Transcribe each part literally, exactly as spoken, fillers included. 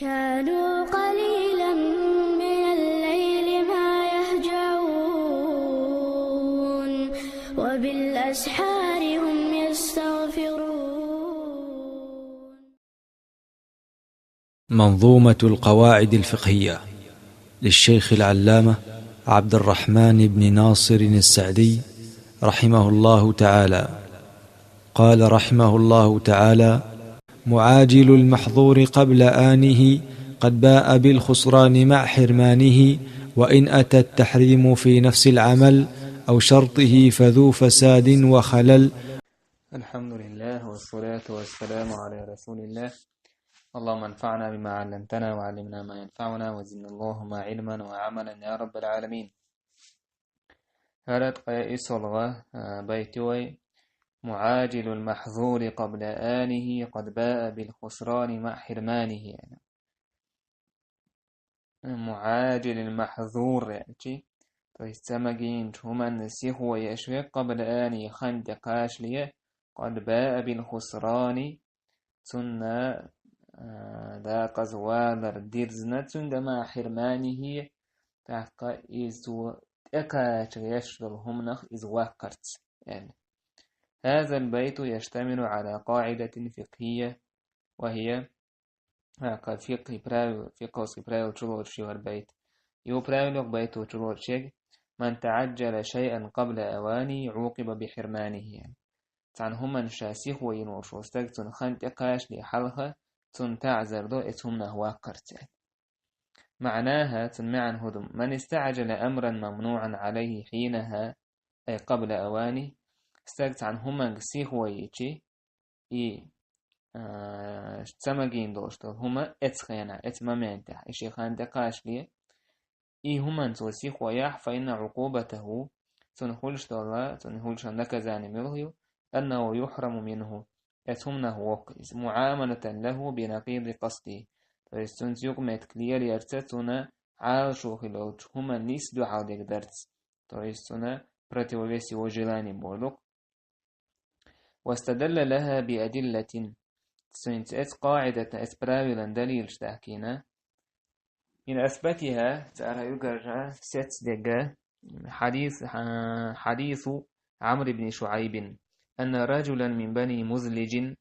كانوا قليلا من الليل ما يهجعون، وبالأسحار هم يستغفرون. منظومة القواعد الفقهية للشيخ العلامة عبد الرحمن بن ناصر السعدي رحمه الله تعالى. قال رحمه الله تعالى: معاجل المحظور قبل آنه قد باء بالخسران مع حرمانه، وإن أتى التحريم في نفس العمل أو شرطه فذو فساد وخلل. الحمد لله والصلاة والسلام على رسول الله. اللهم انفعنا بما علمتنا وعلمنا ما ينفعنا وزدنا اللهم علما وعملا يا رب العالمين. ХӀара ткъе исалгӀа, а, байт ю вай: معاجل المحظور قبل آنه قد باء بالخسران مع حرمانه. معاجل المحظور, яъни, то есть цамогинчу хӀуманна сихо еш верг, قبل آنه, хан тӀекхачале, قد باء بالخسران, цунна, а, дакъаза валар дирзина цуьнга, مع حرمانه, тӀаккха иза цо тӀекхача еш долу хӀуманах иза ваккхарца, аьлла. هذا البيت يشتمل على قاعدة فقهية، وهي, тӀаккха фикъхӀи правил, фикъхӀовски правил чулоцуш ю хӀара байт. Ю правил йоккха байто чулоцуш ерг: من تعجل شيئا قبل آنه عوقب بحرمانه. Цхьана хӀуманна ша сихо йина волуш волу стаг, цунна хан тӀекхачале хьалха, цунна таӀзар до оцу хӀуманах ваккхарца. معناها, цуьнан маьӀна хӀун ду: من استعجل أمرا ممنوعا عليه حينها، أي قبل آنه, стаг цхьана хӀуманга сихо йичи, и, а, цамогийна долуш долу хӀума оцу хенахь, оцу моментехь, и шен хан тӀекхачале, и хӀуманна цо сихо яхь, فإن عقوبته, цунна хуьлуш долу, цунна хуьлуш наказание муьлха ю, أنه يحرم منه, оцу хӀуманах воккху иза, معاملة له بنقيض قصده, то есть цуьнца юкъаметтиг лелорца, цунна Ӏалашо хилла йолчу хӀуманна нийса дуьхьал дерг дарца, то есть цунна противовес его желанию бохург ду. واستدل لها بأدلة. Цуьнца оцу къаӀидатан, оцу правилан далилаш даьхкина. من أثبتها, царах уггар сецна дерг, حديث, حديث عمرو بن شعيب أن رجلا من بني مزلج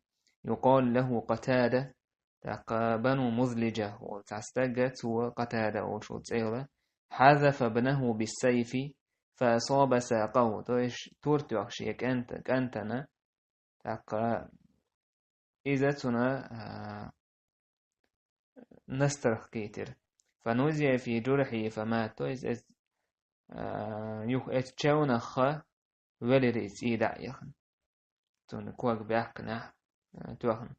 يقال له قتادة, тӀаккха Бану Музлижа волу цхьа стаг, цо Къатада волуш волу цӀе йолу, حذف ابنه بالسيف فأصاب ساقه, то есть тур тоьхна шен кӀант-, кӀантана, тӀаккха иза цунна, а, настарх кхийтира. فنزع في جرحه فمات, то есть, а, юха оцу чевнах велира иза, цӀий дӀа а яхна. Цунна ког баьккхинехь, а, тоьхна.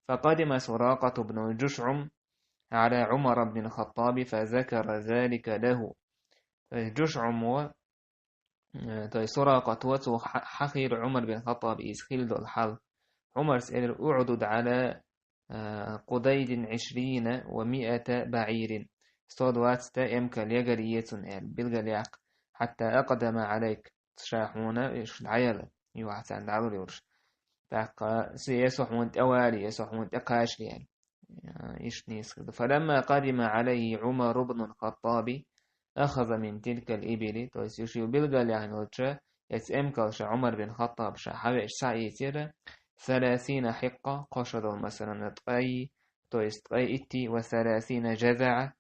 فقدم سراقة بن جشعم على عمر بن الخطاب فذكر ذلك له. То есть Джушъумо, э, то есть Суракъато, цо хьа-, хьахийра Ӏумар бин Хаттабе иза хилла долу хьал. Ӏумарс элира: اعدد على, э, قديد عشرين ومائة بعير. Сто двадцать эмкал ягар е цунна, аьлла, билгалъяккха. حتى أقدم عليك. Ша хьуна уьш дӀаяла, юха царна дӀалур йолуш. ТӀаккха со, я со хьуна тӀевалий, я со хьуна тӀекхачалий, аьлла. Иштта нийса хир ду. فلما قدم عليه عمر بن الخطاب أخذ من تلك الإبل, то есть уьш ю билгалъяьхна йолча, эцу эмкалша Ӏумар бин Хаттаб ша хьавеача схьаийцира, ثلاثين حقة, кхо шо долу, масалан, ткъе, то есть ткъе итти, وثلاثين جذعة,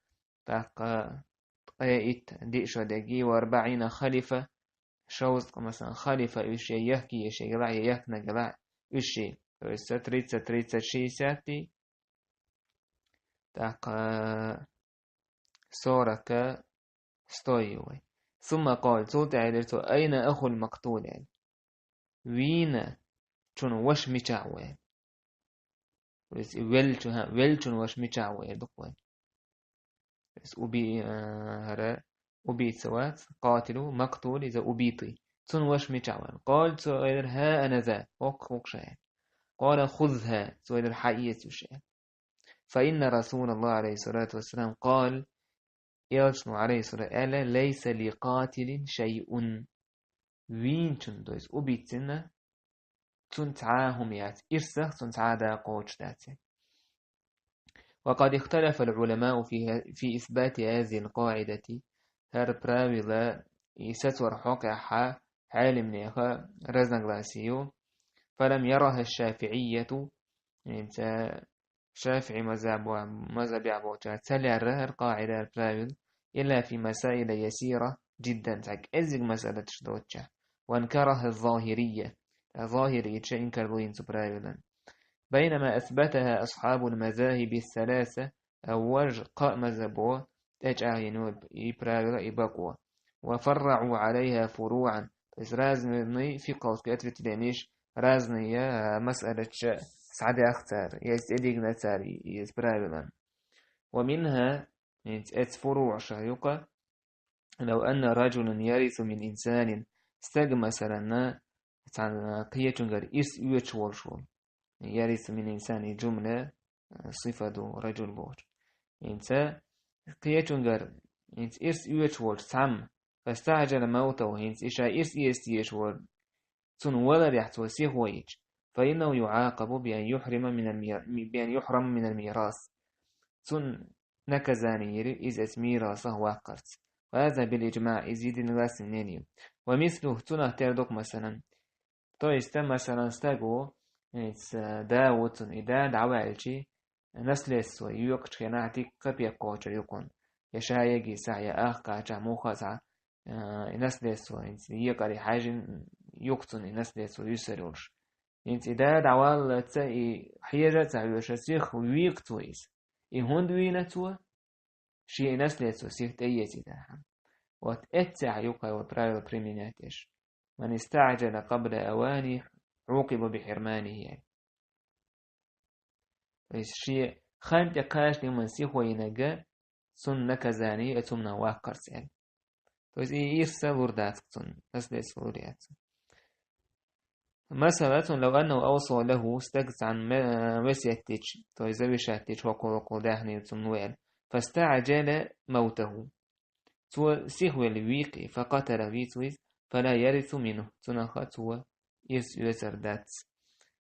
тӀаккха ткъе итт диъ шо дерг, وأربعين خلفة, шовзткъа, масалан, халифа уьш я яхкий, я шега лаьа, я яхкинарг лаьа, уьш я. То есть со тридцать, тридцать, шестьдесят, тӀаккха сорок, сто ю вай. ثم قال, цул тӀаьхьа элира цо: أين أخو المقتول, аьлла. Вийначун ваша мичахь ву, аьлла. То есть веллачун, хӀа, веллачун ваша мичахь ву, эр ду-кх вай. То есть уби-, а, хӀара убийца вац, къатил ву, мактул, иза убитый. Цун ваша мичахь ву, аьлла. قال, цо элира: ها أنا ذا, хӀокху, хӀокху ша, аьлла. قال: خذها, цо элира: хьаэца уьш, аьлла. فإن رسول الله عليه الصلاة والسلام قال, элчано, عليه الصلاة, аьлла: ليس لقاتل شيء. Вийначун, то есть убийцина, цунна цхьа а хӀума яц, ирсах цунна цхьа а дакъа кхочуш дац. وقد اختلف العلماء في ه-، في إثبات هذه القاعدة. ХӀара правила и сацор хьокъехьа Ӏелимнеха разногласие ю. فلم يرها الشافعية, хӀинца ШафиӀи мазхӀабо-, мазхӀабехь болчара ца лаьрра хӀара къаӀида, хӀара правила, إلا في مسائل يسيرة جدا, цхьа кӀеззиг масъалаташ доцучохь. وأنكرها الظاهرية, ТӀаккха захӀирийча инкарло йина цу правилан. بينما أثبتها أصحاب المذاهب الثلاثة, а важа кхаа мазхӀабо тӀечӀагӀйина и правила, и бакъо. وفرعوا عليها فروعا, то есть разные фикховские ответвленеш, разные, а, масъалаташ схьадаьхна цара, я из тӀедигна цара и, и из правилан. ومنها, хӀинца эц фуруӀаша юкъа, لو أن رجلا يرث من إنسان, стаг, масалан, цхьана кхечунгара ирс оьцуш волуш волу. يرث من إنسان, и жумла, а, сифа ду, раджул бохучу. ХӀинца кхечунгара, хӀинца ирс оьцуш волчу цхьамма, فاستعجل موته, хӀинца и ша ирс эца дезаш волу, цунна валарехь цо сихо йича, فإنه يعاقب بأن يحرم من المي-, بأن يحرم من الميراث. Цунна наказание йира иза оцу мирасах ваккхарца. وهذا بالإجماع, иза единогласный мнение ю. ومثله, цунах тера ду-кх, масалан. То есть, масалан, стаг ву, эца да ву цунна, и да дӀаваьлча, наследство йоькхучу хенахь дика капек кхочур ю кхунна. Я ша егийсахь, я ах кхачахь, муха а схьа, а, и наследство, хӀинца екъаре хьаьжжина ю-кх цунна и наследство юьсур йолуш. ХӀинца и да дӀаваллалц и хьежа а ца хьоьжуш, сиха вийкх цо иза. И хӀунда вийна цо? Шен и наследство сиха тӀеэцийтархьама. Вот эццехь ю-кх хӀара правило применять деш. من استعجل قبل أوانه عوقب بحرمانه, аьлла. То есть шен хан тӀе кхачанехь сихо йинарг, цунна наказание ю оцу хӀуманах ваккхарца, аьлла. То есть и ирс лур дац-кх цунна, наследство лур яц цунна. Масала, цунна, لو أنه أوصى له, стага цхьанна ме-, весет дича, то есть завещать дича, хӀокхул-хӀокхул даьхни цунна ло аьлла, فاستعجل موته. Цо сихвелла вийкхи, فقتله, вийци ву иза, فلا يرث منه, цунах цо ирс оьцур дац.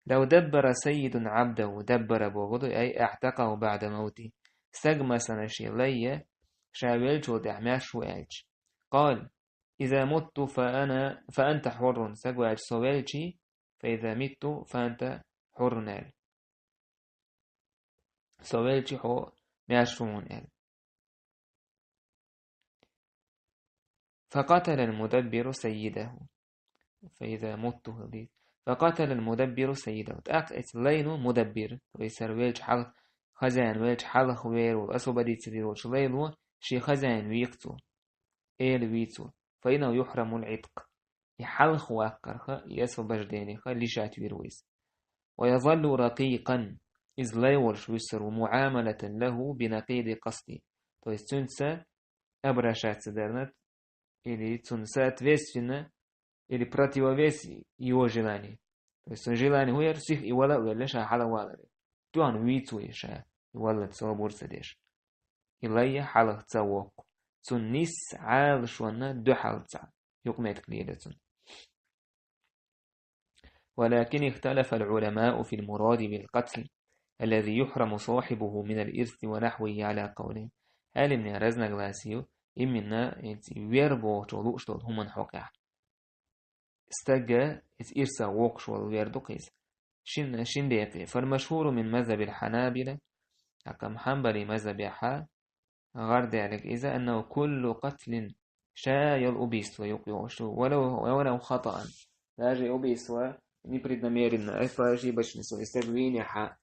لو دبر سيد عبده, دبر бохург ду, أي أعتقه بعد موته. Стаг, масалан, шен лай ша веллачул тӀаьхьа маьрша ву аьлча. قال: إذا مت فأنا، فأنت حر. Стаг ваьлча со велча, فإذا مت فأنت حر аьлла. Со велча хьо маьрша ву аьлла. فقتل المدبر سيده. فإذا مت, хӀинца. فقتل المدبر سيده. ТӀаккха эцу лайно мудаббир, то есть хӀара велча хьал-, хозяин велча хьалха вер волу, освободиться вер волчу лайло шен хозяин вийкх цо. Эла вийцо. فإنه يحرم العتق. И хьалха ваккхарх, и освобожденийх лишать вийр ву иза. ويظل رقيقا. Иза лай волуш вуьсур ву, معاملة له بنقيض قصده. То есть цуьнца обращаться дарна, или цунна соответственно, или противовес его желанию. То есть цуьнан желание хӀун яра, сиха и вала а велла, ша хьала валар. Тоьхна вийцо и ша, и валлалц собар ца деш. И лай хьалха ца воккху. Цунна нисса Ӏалашонна дуьхьалца юкъаметтиг лело цунна. ولكن اختلف العلماء في المراد بالقتل الذي يحرم صاحبه من الإرث ونحوه على قولين. Ӏелимнехан разногласие ю, именно, хӀинца вер бохучо лууш долу хӀуманна хьокъехь. Стага иза ирсах воккхуш волу вер ду-кх иза. Шин, шин декъе. فالمشهور من مذهب الحنابلة, хӀокху хьанбали мазхабехьа гӀардаьлларг иза, أنه كل قتل, ша йолу убийство юкъа йогӀуш ю, ولو، ولو خطأ. Даже и убийство непреднамеренно, по ошибочности, и стаг вийнехьа,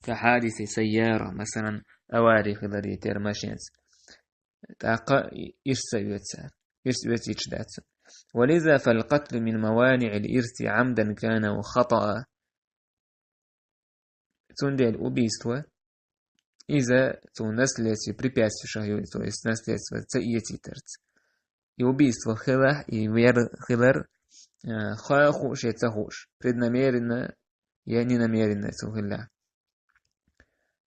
كحادث سيارة, масалан, авари хиларе терра машенца. ТӀаккха ирс ца оьцу цара. Ирс оьцуьйтуш дац. ولذا فالقتل من موانع الإرث عمدا كان أو خطأ. Цундела убийство, иза цу наследстве препятствиешах ю, то есть наследство ца эцийтарца. И убийство хилахь, и вер хилар, э, ха хууш я ца хууш, преднамеренно я ненамеренно цо хилахь.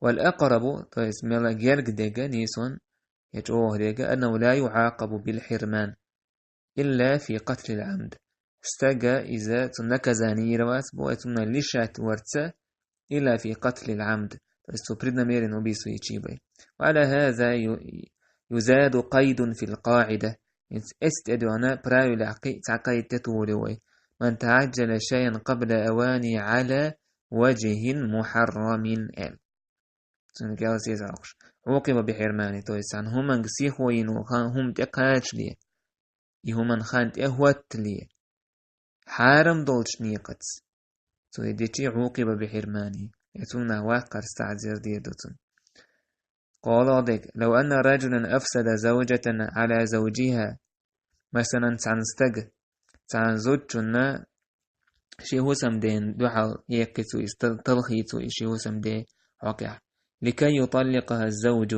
والأقرب, то есть мела герга дерг нийсонна, я чӀогӀа дерг, أنه لا يعاقب بالحرمان إلا في قتل العمد. Стага иза цу наказание йийр вац, бо, цунна лишать варца, إلا في قتل العمد. То есть цо преднамеренно убийство йича бай. وعلى هذا يزاد قيد في القاعدة. ХӀинца эцу тӀедоьгӀна правилехь кхин а цхьа къайд тӀетухур ю вай. من تعجل شيئا قبل أوانه على وجه محرم, аьлла. Цуьнан кӀел сийсара хьокхуш. عوقب بحرمانه, то есть цхьана хӀуманга сихо йина волу хан хӀума тӀекхачале, и хӀуманан хан тӀехӀоттале, хьарам долчу некъаца цо и дичи, عوقب بحرمانه, я цунах ваккхарца таӀзир дийр ду цунна. КхоалгӀа дерг: لو أن رجلا أفسد زوجة على زوجها. Масалан, цхьана стага, цхьана зудчунна шен хӀусамден дуьхьал еккхи цо иза, тал-, талхи цо иза шен хӀусамден хьокъехь. لكي يطلقها الزوج.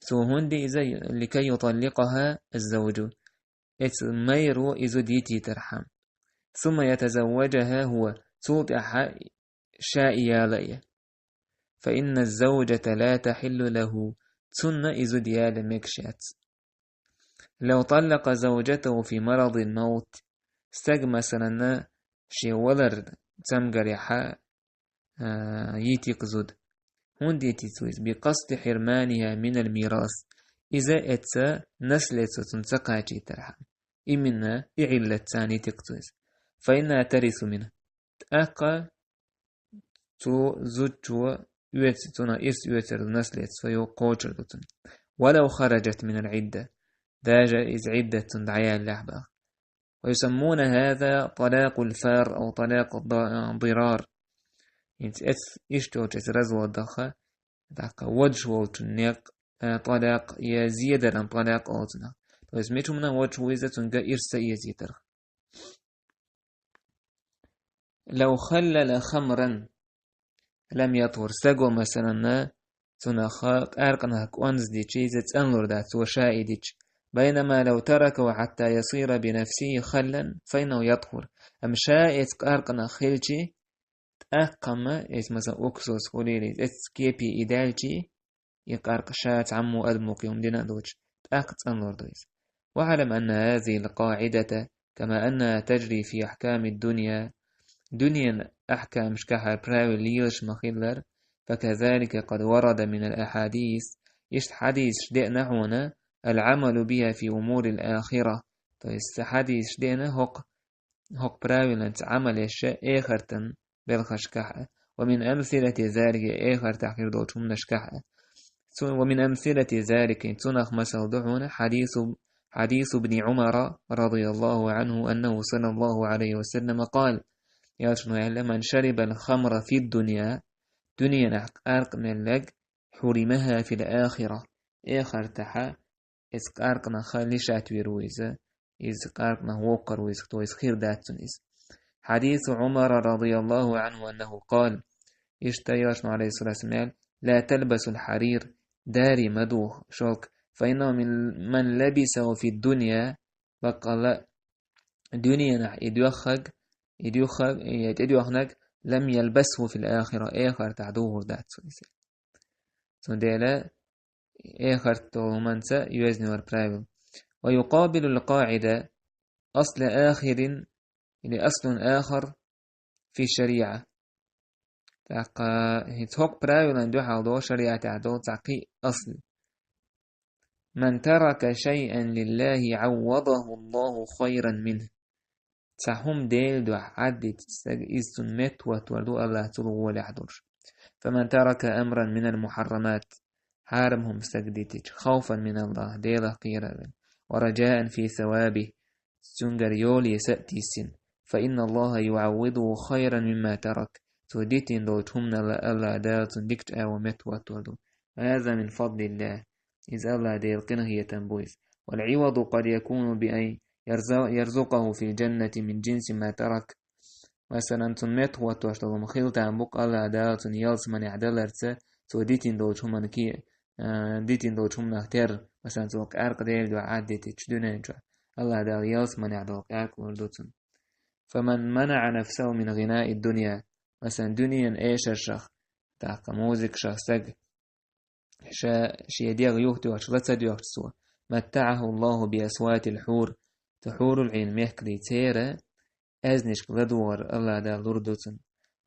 Цо хӀунда иза, لكي يطلقها الزوج. Эцу майро и зуда йитийтархьама. ثم يتزوجها هو. Цул тӀаьхьа ша и яла а. فإن الزوجة لا تحل له. Цунна и зуда яла мегаш яц. لو طلق زوجته في مرض الموت. Стаг, масалан, шен валар цамгарехьа, а, йити-кх зуда. ХӀунда йити цо иза? بقصد حرمانها من الميراث. Иза эцу наследство цунна ца кхачийтархьама. Именно и Ӏиллатца йити-кх цо иза. فإنها ترث منه. ТӀаккха цу зудчо оьцу, цунах ирс оьцур ду, наследство кхочур ду цунна. ولو خرجت من العدة. Даже иза Ӏиддат цунна дӀаяьллехь бах. ويسمون هذا طلاق الفار أو طلاق الض-، الضرار. ХӀинца эц-, иштта йолчу эцу развод даха, тӀаккха водуш волчун некъ, э, тӀалакъ, я зедаран тӀалакъ олу цунах. То есть мича хӀуманах водуш ву иза, цуьнга ирс ца эцийтарх. لو خلل خمرا لم يطهر. Стага, масалан, цунах къаьркъанах кӀонз дича, иза цӀанлур дац, цо ша и дича. بينما لو تركه حتى يصير بنفسه خلا فإنه يطهر. Амма ша эцу къаьркъанах хилча, тӀаккха-м, эцу, масалан, уксус хуьлийла, эцу кепе и даьлча, и къаьркъа ша цхьаммо адамо кхин хӀума дина а доцуш, тӀаккха цӀанлур ду иза. واعلم أن هذه القاعدة كما أنها تجري في أحكام الدنيا, дуьненан ахькамашкахь правила лелаш ма-хиллара, فكذلك قد ورد من الأحاديث, иштта хьадисаш деана хьуна, العمل بها في أمور الآخرة, то есть хьадисаш деана хӀокху хӀокху правиланца Ӏамал еш эхартан белхашкахь а, ومن أمثلة ذلك, эхартахь хир долчу хӀуманашкахь а. Цу-, ومن أمثلة ذلك, цунах масал ду хьуна, حديث، حديث ابن عمر رضي الله عنه أنه صلى الله عليه وسلم قال, элчано аьлла: من شرب الخمر في الدنيا, дуьненахь къаьркъа мелларг, حرمها في الآخرة, эхартахь а эцу къаьркъанах лишат вийр ву иза, иза къаьркъанах воккхур ву иза, то есть хир дац цунна иза. حديث عمر رضي الله عنه أنه قال, иштта элчано, عليه الصلاة والسلام, аьлла: لا تلبسوا الحرير, дари ма дугӀа, шёлк, فإنه من، من لبسه في الدنيا, баккъалла дуьненахь и доьхнарг, и доьхнарг, и тӀедоьхнарг, لم يلبسه في الآخرة, эхартахь дугӀур дац цунна иза. Цундела эхарт долу хӀуманца йоьзна йолу правила. ويقابل القاعدة أصل آخر или أصل آخر في الشريعة. ТӀаккха хӀинца хӀокху правилан дуьхьал долу шариатехь долу цхьа кхин а асл. من ترك شيئا لله عوضه الله خيرا منه. Цхьа хӀума Делан дуьхьа Ӏаддитича стага, иза цунна меттахӀоттор ду АллахӀа цул гӀолехь долуш. فمن ترك أمرا من المحرمات, хьарам хӀума стага дитича, خوفا من الله, Делах кхерар вина, ورجاء في ثوابه, цуьнгара йоле са а тиссина, فإن الله يعوضه خيرا مما ترك, цо дитина долчу хӀуманал АллахӀа Дала цунна дикачу агӀор меттахӀоттор ду. وهذا من فضل الله, иза АллахӀа Делан къинхетам бу иза. والعوض قد يكون بأن يرز-، يرزقه في الجنة من جنس ما ترك. Масалан, цунна меттахӀоттош долу хӀума хила там бу-кх АллахӀа Дала цунна ялсаманехь даларца, цо дитина долчу хӀуманна ке-, а, дитина долчу хӀуманах терра, масалан, цо къаьркъа Делан дуьхьа Ӏаддитича дуьнен чохь, АллахӀа Дала ялсаманехь долу къаьркъа лур ду цунна. فمن منع نفسه من غناء الدنيا, масалан, дуьненан эшаршах, тӀаккха музыкашах стаг ша шен дегӀ юхатоьхча, ла ца доьхча цо, متعه الله بأصوات الحور, цу хьурул-Ӏин мехкарий церан аьзнашка ладогӀар АллахӀа Дала лур ду цунна.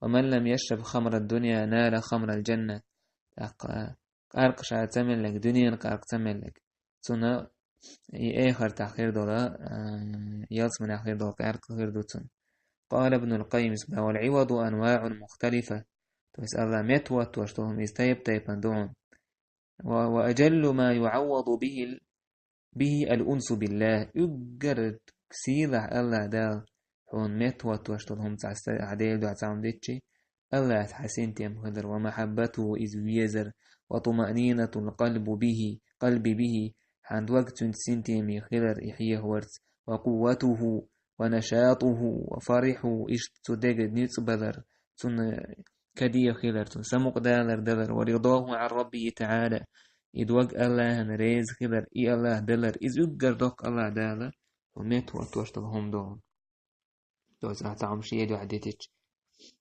ومن لم يشرب خمر الدنيا نال خمر الجنة. ТӀаккха къаркъа ша ца меллаг, дуьненан къаркъа ца меллаг. Цунна и эхартахь хир долу, а, ялсаманехь хир долу къаркъа хир ду цунна. قال ابن القيم: والعوض أنواع مختلفة. То есть Аллах меттахӀоттош долу хӀума иза тайп-тайпана ду хьуна. و، وأجل ما يعوض به ال، به الأنس بالله. Уггар сийлахь Аллах Дала хьуна меттахӀоттош долу хӀума цхьа са-, хьан Делан дуьхьа цхьа хӀума дитчи, Аллах хьан синтем хилар, ومحبته, иза везар, وطمأنينة القلب به، قلب به, хьан дог цуьнца синтеме хилар и хьехаварца, وقوته ونشاطه وفرحه, иштта цу дега ницкъ балар, цунна каде хилар, цунна самукъадалар далар, ورضاه عن ربه تعالى, и дог Аллахьан реза хилар, и Аллах далар, иза уггар доккха Аллах Дала хьуна меттахӀоттош долу хӀума ду хьуна. То есть, а, цхьа хӀума шен дуьхьа дитича.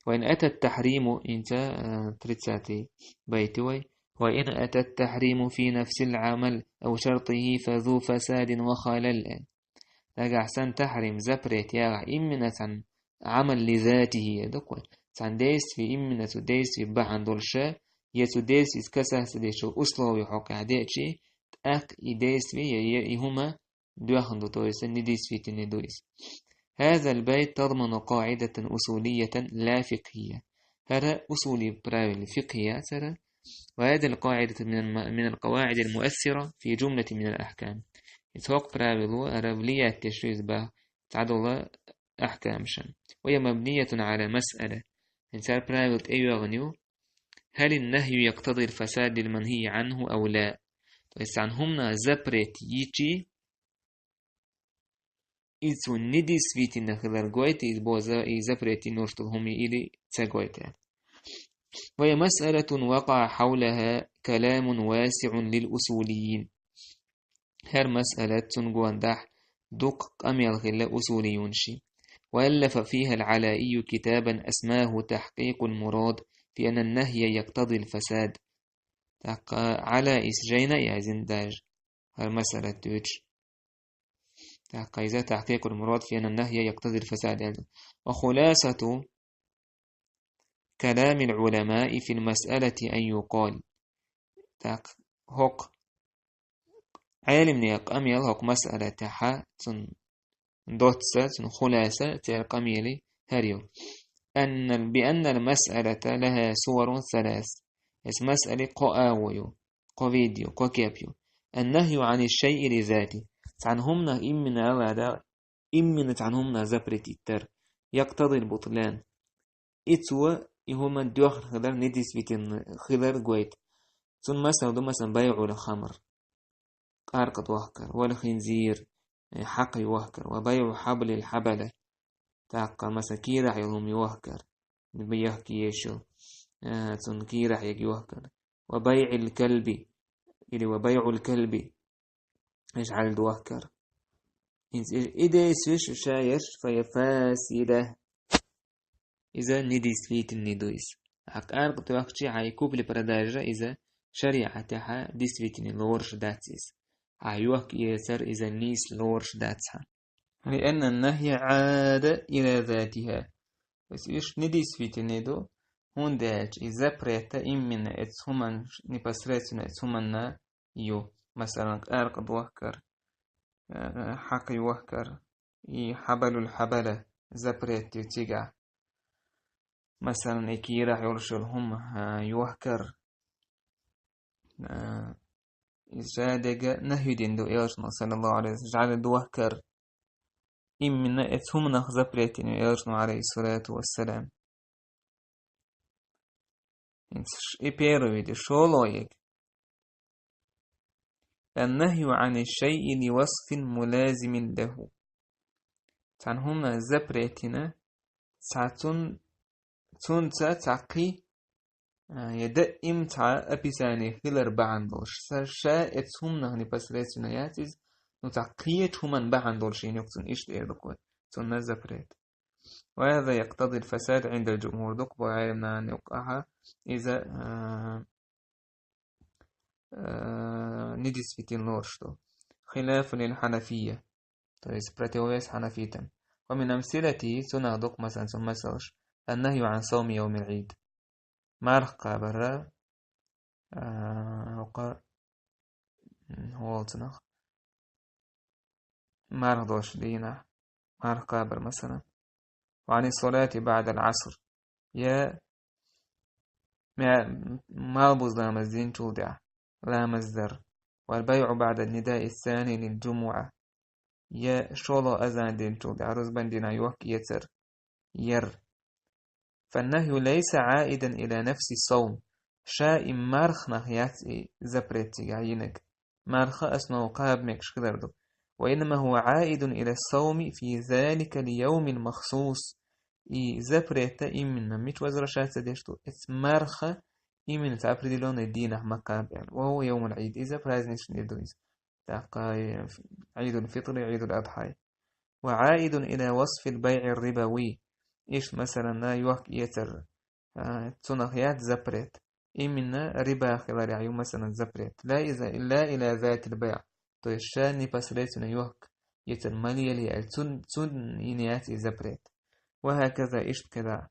وإن أتى التحريم, хӀинца, а, тридцатый байт ю вай. وإن أتى التحريم في نفس العمل أو شرطه فذو فساد وخلل. Нагахь санна тахьрим, запрет яхахь, именно цхьана Ӏамал ли затихӀи ду-кх вай. Цхьана действие, именно цу действие бахьана долуш, я цу действица касаться дечу условий хьокъехь деачи, тӀаккха и действие, я, я и хӀума доьхна ду, то есть недействительный ду иза. هذا البيت تضمن قاعدة أصولية لا فقهية. ХӀара усули правил фикхӀи яц хӀара. وهذه القاعدة من الم، من القواعد المؤثرة في جملة من الأحكام. Иза хӀокху правило хӀара влиять деш ю иза бах цхьадолу ахькамашна. وهي مبنية على مسألة. ХӀинца хӀара правило тӀейоьгӀна ю: هل النهي يقتضي الفساد المنهي عنه أو لا؟ То есть, цхьана хӀуманах запрет йичи, иза цунна недействительно хилар гойту, иза боза, и запрет йина йолуш долу хӀума или ца гойту. وهي مسألة وقع حولها كلام واسع للأصوليين. ХӀара масъалат, цунна гондахь дукха къамел хилла усулиюнашна. وألف فيها العلائي كتابا أسماه تحقيق المراد في أن النهي يقتضي الفساد. ТӀаккха Ӏалаис жайна а яздина даже хӀара масъалат дуьйцуш. ТӀаккха иза تحقيق المراد في أن النهي يقتضي الفساد аьлла. وخلاصة كلام العلماء في المسألة أن يقال. ТӀаккха хӀокху Ӏелимнехан къамел хӀокху масъалатехь, цуьнан доцца, цуьнан хуласа, церан къамелан хӀара ю: أن، بأن المسألة لها صور ثلاث. Эс масъале кхо агӀо ю, кхо вид ю, кхо кеп ю. النهي عن الشيء لذاته. Цхьана хӀуманах именно Аллах Дала, именно цхьана хӀуманах запрет йиттар. يقتضي البطلان. И цо, и хӀума доьхна хилар, недействительно хилар гойту. Цуьнан масал ду, масалан, بيع الخمر, къаркъа дохкар, والخنزير, э, хьакха йохкар, وبيع حبل الحبلة. ТӀаккха, масалан, кийрахь йолу хӀума йохкар, бехк еш йолу, э, цунна кийрахь ерг йохкар. وبيع الكلب, или وبيع الكلب, ишта хьал дохкар. ХӀинца и, и действие ша ерш, فهي فاسدة. Иза недействительный ду иза. Хьан къаркъа тоьхчи, хьан и купли-продажа иза шариӀатехь действительный лоруш дац иза. Хьан йохка-эцар иза нийса лоруш дац хьан. لأن النهي عاد إلى ذاتها. То есть уьш недействительный ду, хӀунда аьлча и запрета именно эцу хӀуманна, непосредственно эцу хӀуманна ю. Масалан, къаркъа дохкар, э, хьакха йохкар, и حبل الحبلة запрет ю цигахь. Масалан, и кийрахь йолуш йолу хӀума, а, йохкар, а, иза ша дерг нахӀи дина ду Элчано, саллаллаху алейхи ва саллям, жӀаьла дохкар. Именно эцу хӀуманах запрет йина ю Элчано, алейхиссалату вассалам. ХӀинца ш-, и первый вид, шолгӀа ерг. النهي عن الشيء لوصف ملازم له. Цхьана хӀуманах запрет йина, цхьа цун-, цунца цхьа кхин, а, я даим цхьа описание хилар бахьана долуш. Ша, ша эцу хӀуманах непосредственно яц иза, ну, цхьа кхечу хӀуманна бахьана долуш йина ю-кх цунна, иштта эр ду-кх вай. Цунна запрет. وهذا يقتضي الفساد عند الجمهور. Дукха боху Ӏелам нахана юккъахь иза, а, а, недействительный лоруш ду. خلافا للحنفية. То есть противовес хьанафитам. ومن أمثلته, цунах ду-кх, масалан, цуьнан масалш: النهي عن صوم يوم العيد. Марха кхабар, а, хӀокху, м, хӀокху цунах марха долчу дийнахь, марха кхабар, масалан. وعن الصلاة بعد العصر. Я ма-, малбуза ламаз динчул тӀаьхьа ламаз дар. والبيع بعد النداء الثاني للجمعة. Я шолгӀа азан динчул тӀаьхьа рузбан дийнахь йохка-эцар яр. فالنهي ليس عائدا إلى نفس الصوم. Ша и марханах яц и запрет цигахь йинарг. Марха основа кхаба мегаш хилар ду. وإنما هو عائد إلى الصوم في ذلك اليوم المخصوص. И запрет именно мича возвращаться деш ду? Эцу марха именно цу определённый дийнахь ма кхаба аьлла. وهو يوم العيد. Иза праздничный ду иза. ТӀаккха عيد الفطر، عيد الأضحى. وعائد إلى وصف البيع الربوي. Иштта, масалан, йохка-эцар, а, цунах яц запрет. Именно риба хиларехь ю, масалан, запрет. لا إذا، لا إلى ذات البيع. То есть ша непосредственно йохка-эцар ма лелае аьлла, цун-, цунна йина яц и запрет. وهكذا، иштта кхидӀа.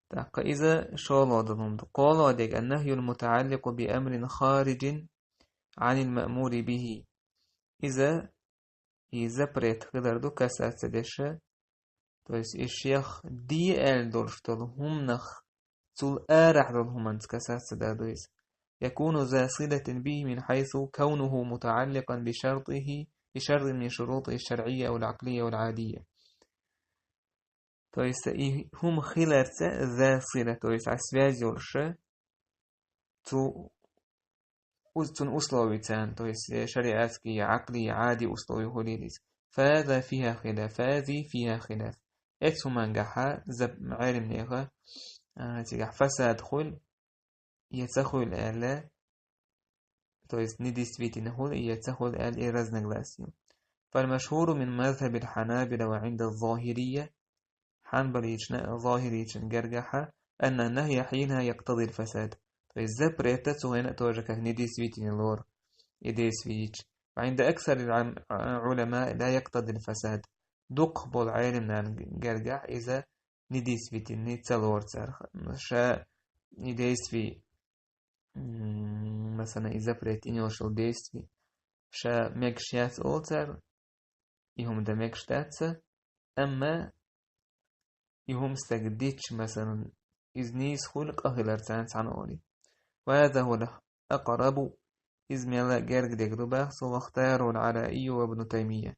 ТӀаккха иза шолгӀа долу хӀума ду. КхоалгӀа дерг: النهي المتعلق بأمر خارج عن المأمور به. Иза и запрет хилар ду касаться деш, то есть и шех де аьлла долуш долу хӀуманах цул арахь долу хӀуманца касаться дар ду иза. يكون ذا صلة به من حيث كونه متعلقا بشرطه، بشرط من شروطه الشرعية أو العقلية أو العادية. То есть и хӀума хиларца ذا صلة, то есть а связь йолуш, цу уз-, цун условицан, то есть, э, шариатский, я Ӏакъли, я Ӏади условия хуьлийла иза. فهذا فيها خلاف، فهذه فيها خلاف. Эцу хӀумангахьа зап-, Ӏеламнеха, а, цигахь фасад хуьлу, я ца хуьлу аьлла, то есть недействительно хуьлу, я ца хуьлу аьлла, и разногласие. فالمشهور من مذهب الحنابلة وعند الظاهرية, хьанбалична, зохирична гергахьа, أن النهي حينها يقتضي الفساد. То есть запрет цу хенахь тоже как недействительный лору, и действие йича. وعند أكثر العلماء لا يقتضي الفساد. Дукхах болу Ӏеламнан гергахь иза недействительный ца лору цара. Ша и действие, м, масалан, и запрет, и нешал действие, ша мегаш яц олу цара, и хӀума дан мегаш дац, амма и хӀума стаг дича, масалан, иза нийса хуьлу къа хилар царна цхьана олий. وهذا هو الأقرب, иза мелла а герга дерг ду баха цо, واختاره العلائي وابن تيمية.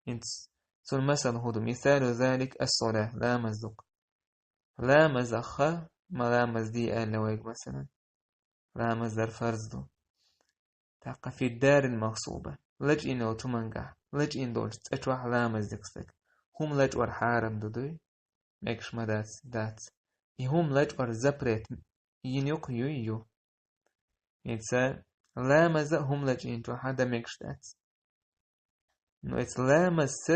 ХӀинца цуьнан масал хӀун ду? مثال ذلك الصلاة, ламаз ду-кх. Ламазах ма ламаз де аьлла вайга, масалан. Ламаз дар фарз ду. ТӀаккха في الدار المغصوبة, лачкъийна йолчу хӀумангахь, лачкъийна долчу цӀа чохь ламаз дика стаг. ХӀума лачкъор хьарам ду дуй? Мегаш ма дац, дац. И хӀума лачкъор запрет йина юкъ юй ю. Ица ламаза а хӀума лачкъийна чохь дан мегаш дац. Но эца ламазца,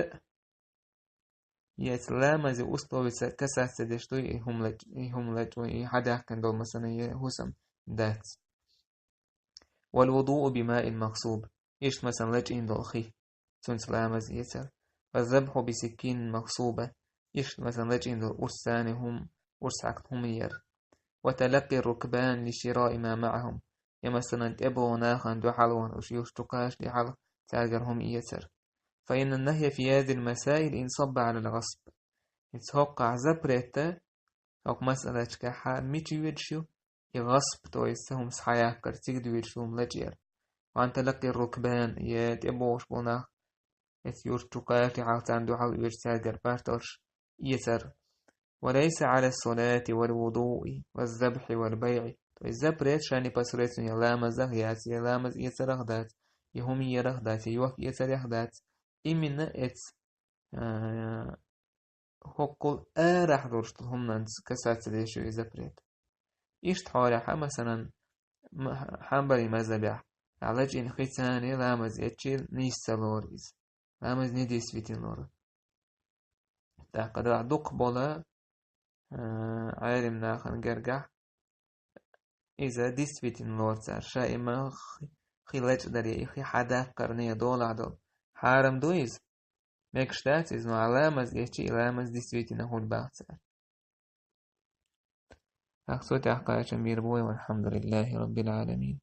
эца ламазе условица касаться деш дуй, и хӀума лач-, и хӀума лач-, и хьадаьккхина долу, масалан, я хӀусам дац. والوضوء بماء مغصوب. Иштта, масалан, лачкъийна долу хи, цуьнца ламаз эцар. والذبح بسكين مغصوبة. Иштта, масалан, лачкъийна долу урс царна хӀума, урс хьаькхна хӀума яр. وتلقي الركبان لشراء ما معهم. Я, масалан, тӀебогӀу нахана дуьхьал вахана уьш юьхьчу кхача дуьхьал цаьргара хӀума эцар. فإن النهي في هذه المسائل انصب على الغصب. Ица хӀокхахь запрета, хӀокху масалачкахьа мича воьдуш ю? И гӀасп, то есть ца хӀума схьаяккхар, цига доьдуш ю хӀума лачкъор. وأن تلقي الركبان, я тӀебогӀуш болу нах, эца юьртахь чу кхача дуьхьал, царна дуьхьал оьшу, цаьргара парталш эцар. وليس على الصلاة والوضوء والذبح والبيع. То есть запрет ша непосредственно я ламазах яц, я ламаз эцарах дац, я хӀума ярах дац, я йохка эцарех дац. Именно эца, а, хӀоккхул арахь долуш долу хӀуманца касаться деш ю и запрет. Иштта хьолехьа, масалан, м-, хьанбали мазхабехь, а, лачкъийна хи царна ламаз эцчи нийса ца лору иза. Ламаз недействительно лору. ТӀаккха дукха болу, а, Ӏелим нахана гергахь, иза действительно лору цара. Ша и ма хи, хи лачкъадаре, и хи хьадаккхарне долахь долу. Хьарам ду иза? Мегаш дац иза, но а ламаз эцчи, и ламаз действительно хуьлу баха цара. Ахцо тӀаккха ачам бийр бу вай, والحمد لله رب العالمين.